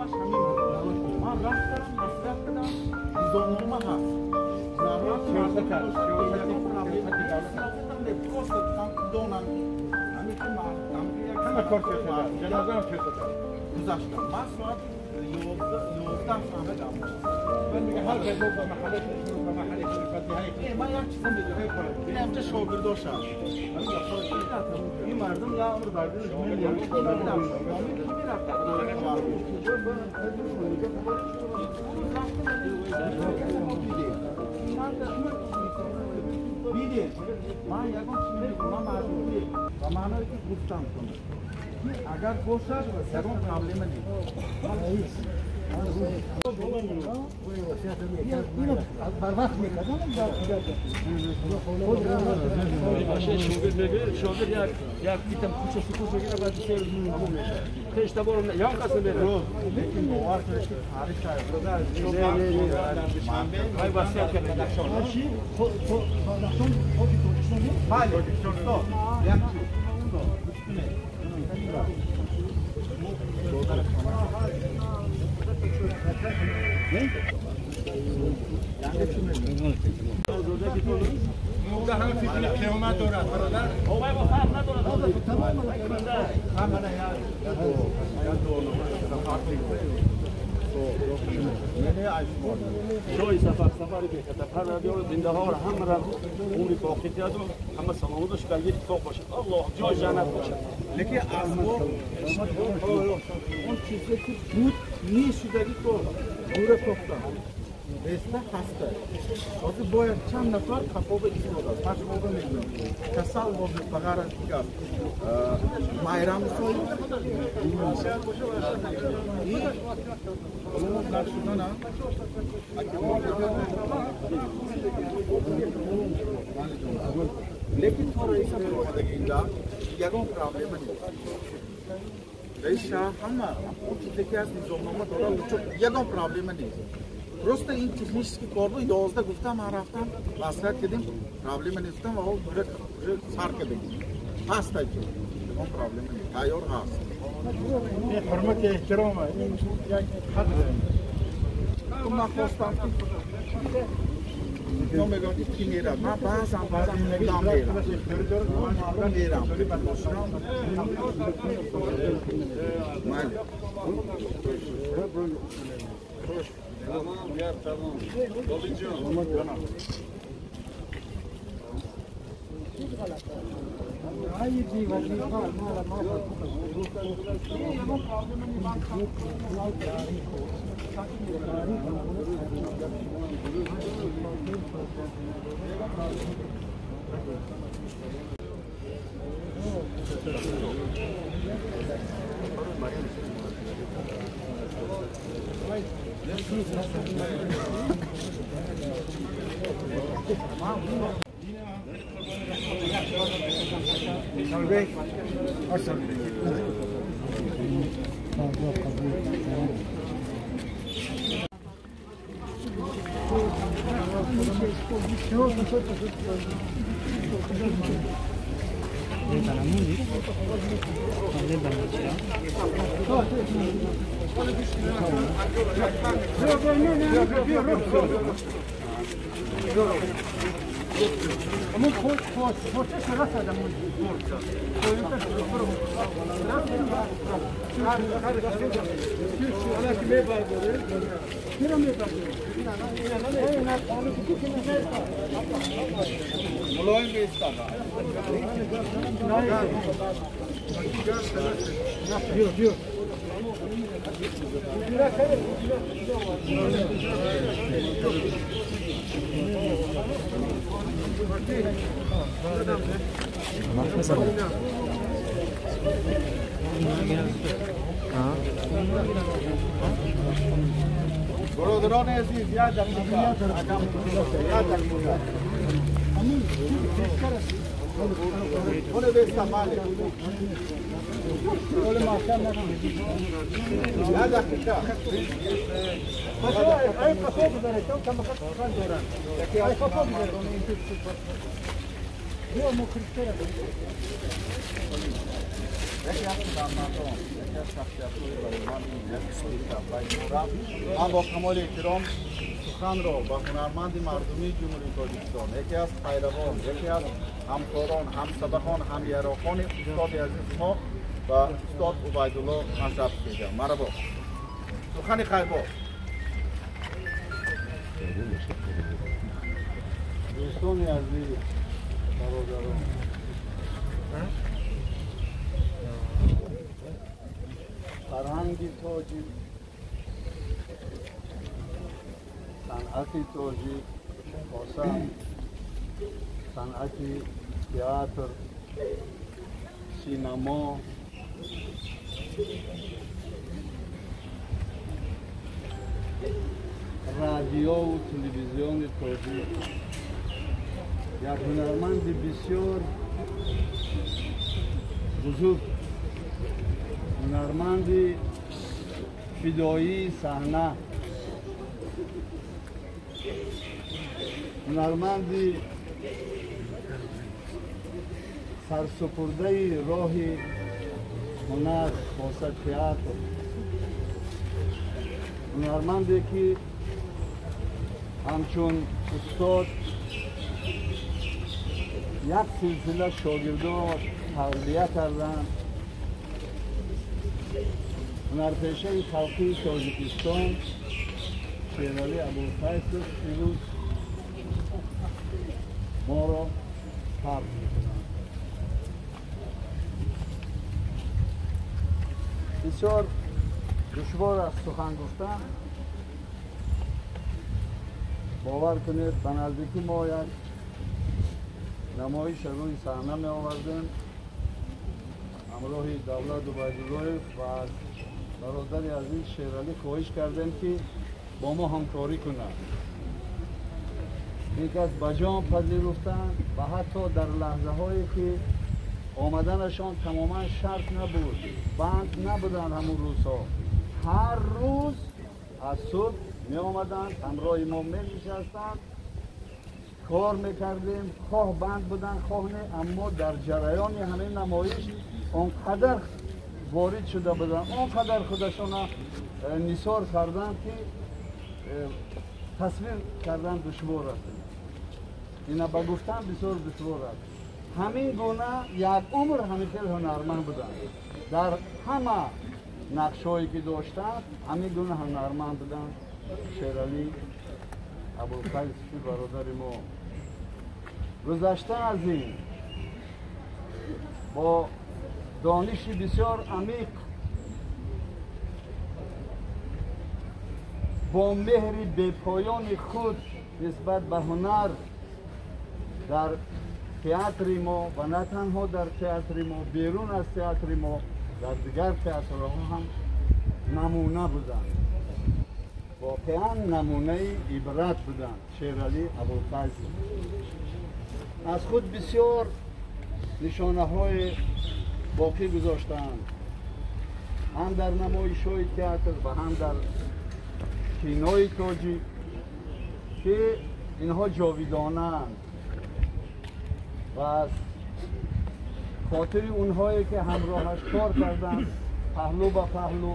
сабабаш ҳамин буд. Ман рафтам, маслиҳат кардам, низомнома ҳаст. Зарурат просто донам ҳамин ки гузаштам. Ман соат 11 фаҳмидам. Ман як чиза медонам. Ин ҳамча шогирдошам. Ин мардум як умр бидем. Ман ягон чиз намекунам, мардум ба маъное ки гуфтам кунам. Агар бошад, ягон проблема нест. Барвақт мекардам. Шогирд мегӯяд, шогирд як битам куча сукут мегирад, баъд се рӯз тамом мешавад. Хештаборам ягон кас намерад. Лекин бовар кунед ки таърих Ай васият кард. Бале, устод, як чиз. Устод, гӯш кунед. قیامت دارد برادر. فرق ندارد. جای سفر سفری که خطر بیاره زنده ها را همه را عمری باقی دیاد و همه سلامت بر یک اتفاق باشد. الله جای جنت باشد. لیکن از ما اون چیزی که بود نیست شدگی تو گوره پختن رسته هسته. ҳозир бояд чанд нафар қафоба истода пашмоба мегӯям касал бозӣ ба ғайр аз дигар Майрам нашудана. Лекин то раиса баромадагида ягон проблема нест. Раис шаҳр ҳама он чизе ки ҳаст низомнома дорад, ягон проблема нест. Просто ин технический кор буд, 11 гуфтам, ман рафтам, маслиҳат кардем, проблема нест гуфтам ва уже сар кардем. Ҳаст ки ягон проблема нест, тайёр ҳаст. Ҳурмати эҳтиром ин як қадр. Ман хостам ки инҳо мегӯянд ки кӣ мерад. Ман баъзан худам мерам. Ман мерам. Майли. Tamam gel tamam. Dolucu. برادران عزیز یک دقیقه یک دقیقه Яке аз ҳунармандон, яке аз шахсиятҳои баромади ман бо камоли эҳтиром суханро ба ҳунарманди мардумии Ҷумҳурии Тоҷикистон, яке аз пайравон, яке аз ҳамкорон, ҳамсабахон, ҳамяроқони устоди азизи мо ва устод Убайдулло Машраб мегӯям. Марҳабо. Сухани хайрбод. Дӯстони азиз, бародарон, фарҳанги тоҷик, санъати тоҷик, хоса санъати театр, синемо, радиову телевизиони тоҷик як ҳунарманди бисёр бузург, ҳунарманди фидоии саҳна, ҳунарманди сарсупурдаи роҳи ҳунар, хоса театр, ҳунарманде ки ҳамчун устод як силсила шогирдонро тарбия карданд. Ҳунарпешаи халқии Тоҷикистон Шералӣ Абулфайзов имрӯз моро тарк мекунанд. Бисёр душвор аст сухан гуфтан. Бовар кунед, ба наздикӣ мо як намоиш рӯи саҳна меовардем ҳамроҳи Давлат Убайдуллоев ва аз бародари азиз Шералӣ хоҳиш кардем, ки бо мо ҳамкорӣ кунад. Ин кас ба ҷон пазируфтанд ва ҳатто дар лаҳзаҳое ки омаданашон тамоман шарт набуд, банд набуданд, ҳамун рӯзҳо ҳар рӯз аз субҳ меомаданд, ҳамроҳи мо менишастанд, кор мекардем, хоҳ банд буданд, хоҳ не, аммо дар ҷараёни ҳамин намоиш он қадар ворид шуда буданд, он қадар худашона нисор карданд, ки тасвир кардан душвор аст. Ина ба гуфтан бисёр душвор аст. Ҳамин гуна як умр ҳамин хел ҳунарманд буданд. Дар ҳама нақшҳое ки доштанд, ҳамин гуна ҳунарманд буданд. Шералӣ Абулфайз бародари мо. Гузашта аз ин бо дониши бисёр амиқ, бо меҳри бепоёни худ нисбат ба ҳунар дар театри мо ва на танҳо дар театри мо, берун аз театри мо, дар дигар театрҳо ҳам намуна буданд. Воқеан намунаи ибрат буданд Шералӣ Абулфайз. Аз худ бисёр нишонаҳои боқӣ гузоштаанд, ҳам дар намоишҳои театр ва ҳам дар кинои тоҷик, ки инҳо ҷовидонаанд ва аз хотири онҳое ки ҳамроҳаш кор карданд, паҳлӯ ба паҳлӯ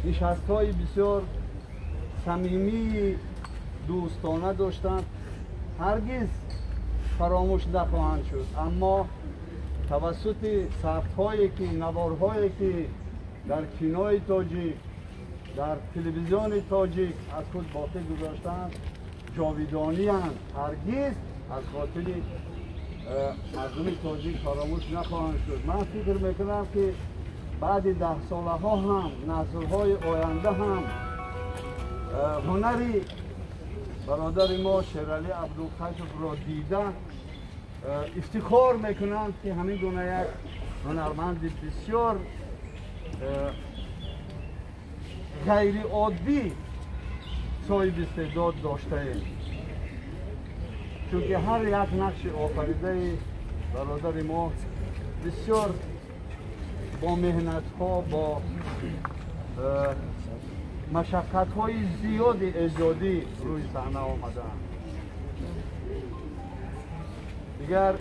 нишастҳои бисёр самимии дӯстона доштанд, ҳаргиз фаромӯш нахоҳанд шуд. Аммо тавассути сабтҳое ки, наворҳое ки дар кинои тоҷик, дар телевизиони тоҷик аз худ боқӣ гузоштанд, ҷовидонианд, ҳаргиз аз хотири мардуми тоҷик фаромӯш нахоҳанд шуд. Ман фикр мекунам, ки баъди даҳсолаҳо ҳам, наслҳои оянда ҳам ҳунари бародари мо Шералӣ Абдулфайзовро дида ифтихор мекунанд, ки ҳамин гуна як ҳунарманди бисёр ғайриоддӣ соҳиби истеъдод доштаем. Чунки ҳар як нақши офаридаи бародари мо бисёр бо меҳнатҳо, бо машаққатҳои зиёди эҷодӣ рӯи саҳна омадаанд. Дигар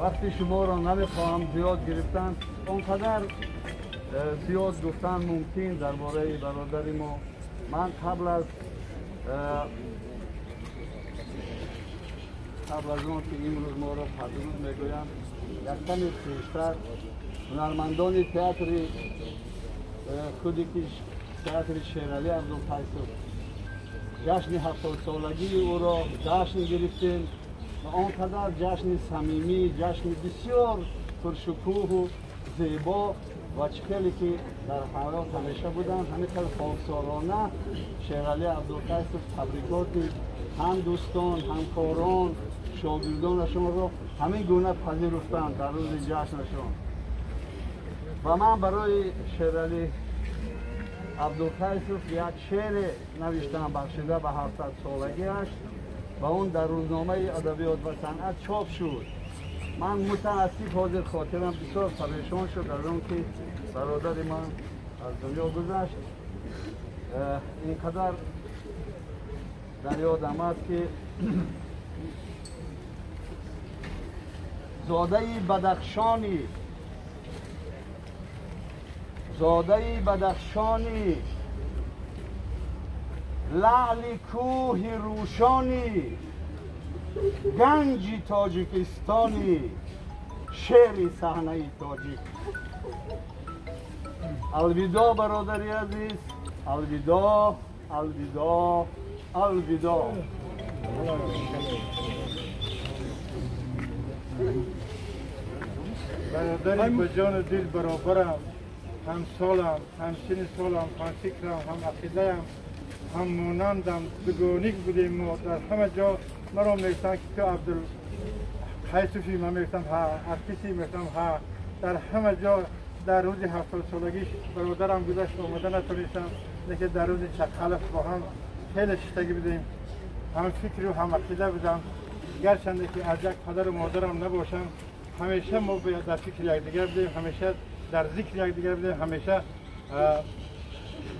вақти шуморо намехоҳам зиёд гирифтан, он қадар зиёд гуфтан мумкин дар бораи бародари мо. Ман қабл аз он ки имрӯз моро падруд мегӯянд, як каме пештар ҳунармандони театри худи ки театри Шералӣ Абдулқайсов ҷашни 70-солагии ӯро ҷашн гирифтем ва он қадар ҷашни самимӣ, ҷашни бисёр пуршукӯҳу зебо ва чӣ хеле ки дар ҳаёт ҳамеша буданд, ҳамин хел хоксорона Шералӣ Абдулқайсов табрикоти ҳам дӯстон, ҳамкорон, шогирдонашонро ҳамин гуна пазируфтанд дар рӯзи ҷашнашон. Ва ман барои Шералӣ Абдулқайсов як шеъре навиштам бахшида ба 70-солагиаш ва он дар рӯзномаи адабиёт ва санъат чоп шуд. Ман мутаассиф ҳозир хотирам бисёр парешон шуд аз он ки бародари ман аз дунё гузашт. Ин қадар дар ёдам аст ки зодаи Бадахшонӣ, зодаи Бадахшонӣ, лаъли кӯҳи рӯшонӣ, ганҷи тоҷикистонӣ, шери саҳнаи тоҷик. Алвидо бародари азиз, алвидо, алвидо, алвидо. Бародари ба ҷону дил баробарам, ҳамсолам, ҳамсини солам, ҳамфикрам, ҳамақидаям, ҳаммонандам, дугоник будем мо дар ҳама ҷо. Маро мегуфтанд ки ту Абдулқайсуфӣ, ман мегуфтам ҳа, артисӣ, мегуфтам ҳа. Дар ҳама ҷо дар рӯзи 70-солагиш бародарам гузашт, омада натонистам, лекин дар рӯзи Чақалов бо ҳам хеле шиштагӣ будем, ҳамфикру ҳамақида будам. Гарчанде ки аз як падару модарам набошам, ҳамеша мо дар фикри якдигар будем, ҳамеша дар зикри якдигар будем, ҳамеша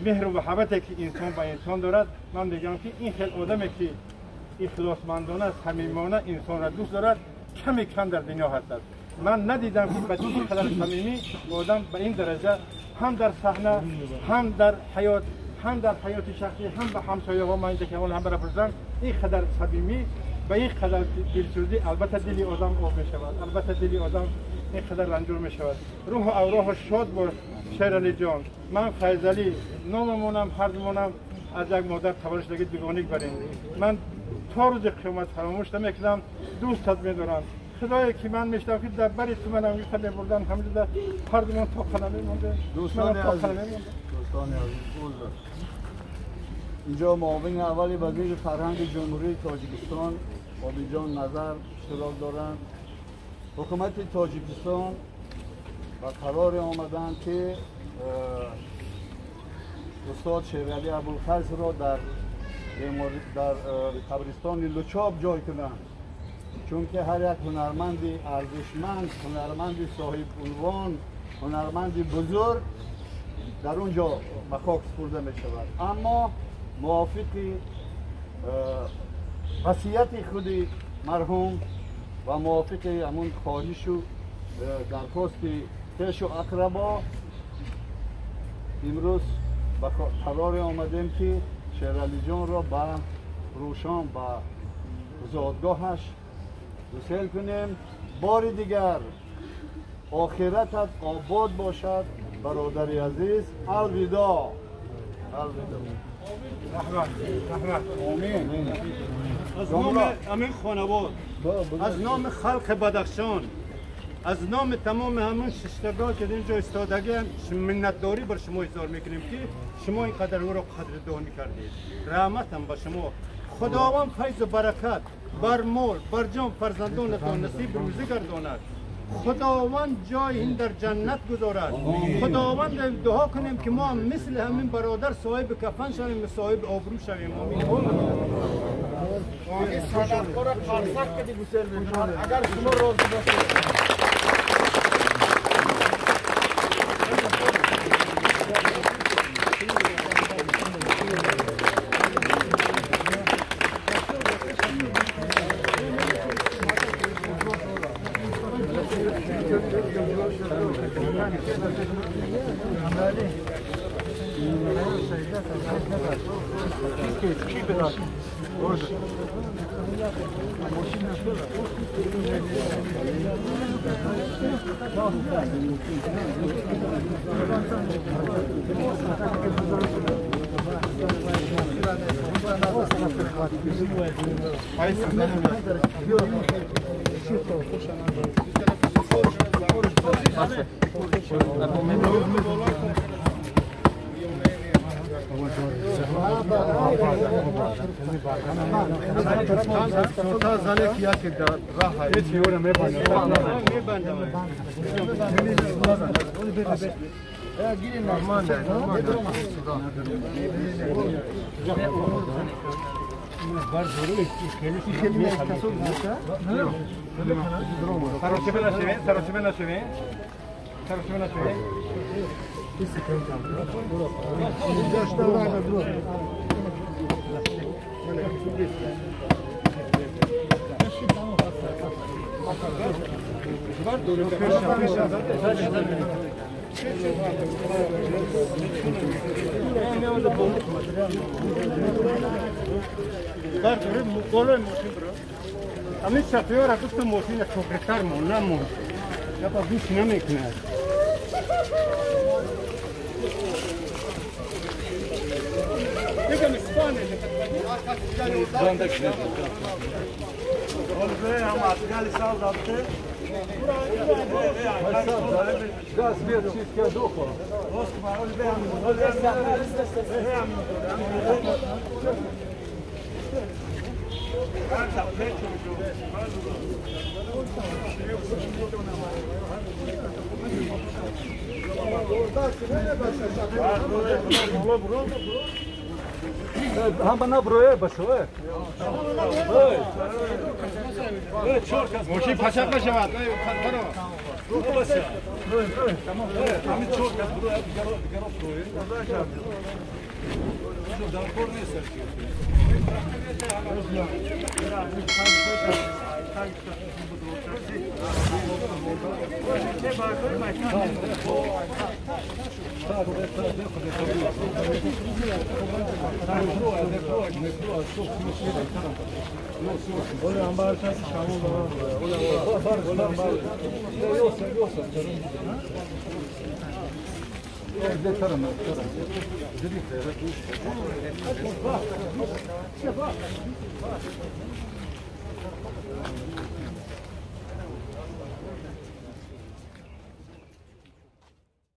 меҳру муҳаббате ки инсон ба инсон дорад. Ман мегӯям ки ин хел одаме ки ихлосмандона, самимона инсонро дӯст дорад, каме кам дар дунё ҳастад. Ман надидам ки ба чӣ қадар самимӣ одам ба ин дараҷа ҳам дар саҳна, ҳам дар ҳаёт, ҳам дар ҳаёти шахсӣ, ҳам ба ҳамсояҳо, ман инҷа ки ҳам барапурсам, ин қадар самимӣ ба ин қадар дилсӯзӣ, албатта дили одам об мешавад, албатта дили одам ин қадар ранҷур мешавад. Рӯҳу авроҳу шод бош Шералӣ ҷон. Ман Файзалӣ номамонам, ҳардумонам аз як модар таваллуд шудагӣ дугоник барем. Ман то рӯзи қиёмат фаромӯш намекунам, дӯстат медорам. Худое ки ман мешунавам ки дар бари ту манам гирифта мебурданд, ҳаминҷо ҳардумон то қана мемондем. Дӯстони азиз, узр. Инҷо муовини аввали вазири фарҳанги Ҷумҳурии Тоҷикистон Обиҷон Назар иштирок доранд. Ҳукумати Тоҷикистон ба қароре омаданд ки устод Шералӣ Абулқайсро дар қабристони Лучоб ҷой кунанд, чунки ҳар як ҳунарманди арзишманд, ҳунарманди соҳибунвон, ҳунарманди бузург дар он ҷо ба хок супурда мешавад. Аммо мувофиқи васияти худи марҳум ва мувофиқи ҳамун хоҳишу дархости хешу ақрабо имрӯз ба қароре омадем ки Шералиҷонро ба Рӯшон, ба зодгоҳаш гусел кунем. Бори дигар охиратат обод бошад бародари азиз. Алвидо, алвидо. Раҳмат, раҳмат. Омин. Аз номи ҳамин хонавод, аз номи халқи Бадахшон, аз номи тамоми ҳамин шиштагон ки инҷо истодагианд, миннатдорӣ бар шумо изҳор мекунем ки шумо ин қадар ӯро қадрдонӣ кардед. Раҳматам ба шумо. Худованд файзу баракат бар мол, бар ҷон фарзандонатон насиб рӯзӣ гардонад. Худованд ҷои ин дар ҷаннат гузорад. Худованд дуо кунем ки мо ҳам мисли ҳамин бародар соҳиби кафан шавем, соҳиби обрӯ шавем. Омин. این صدقه را قرصک کدی گسل میکنن اگر شما راضی باشید. Ами шофёра гуфтам мошина чоқитар мон намон. Гапа гӯш намекунад. ماشین پچق نشود.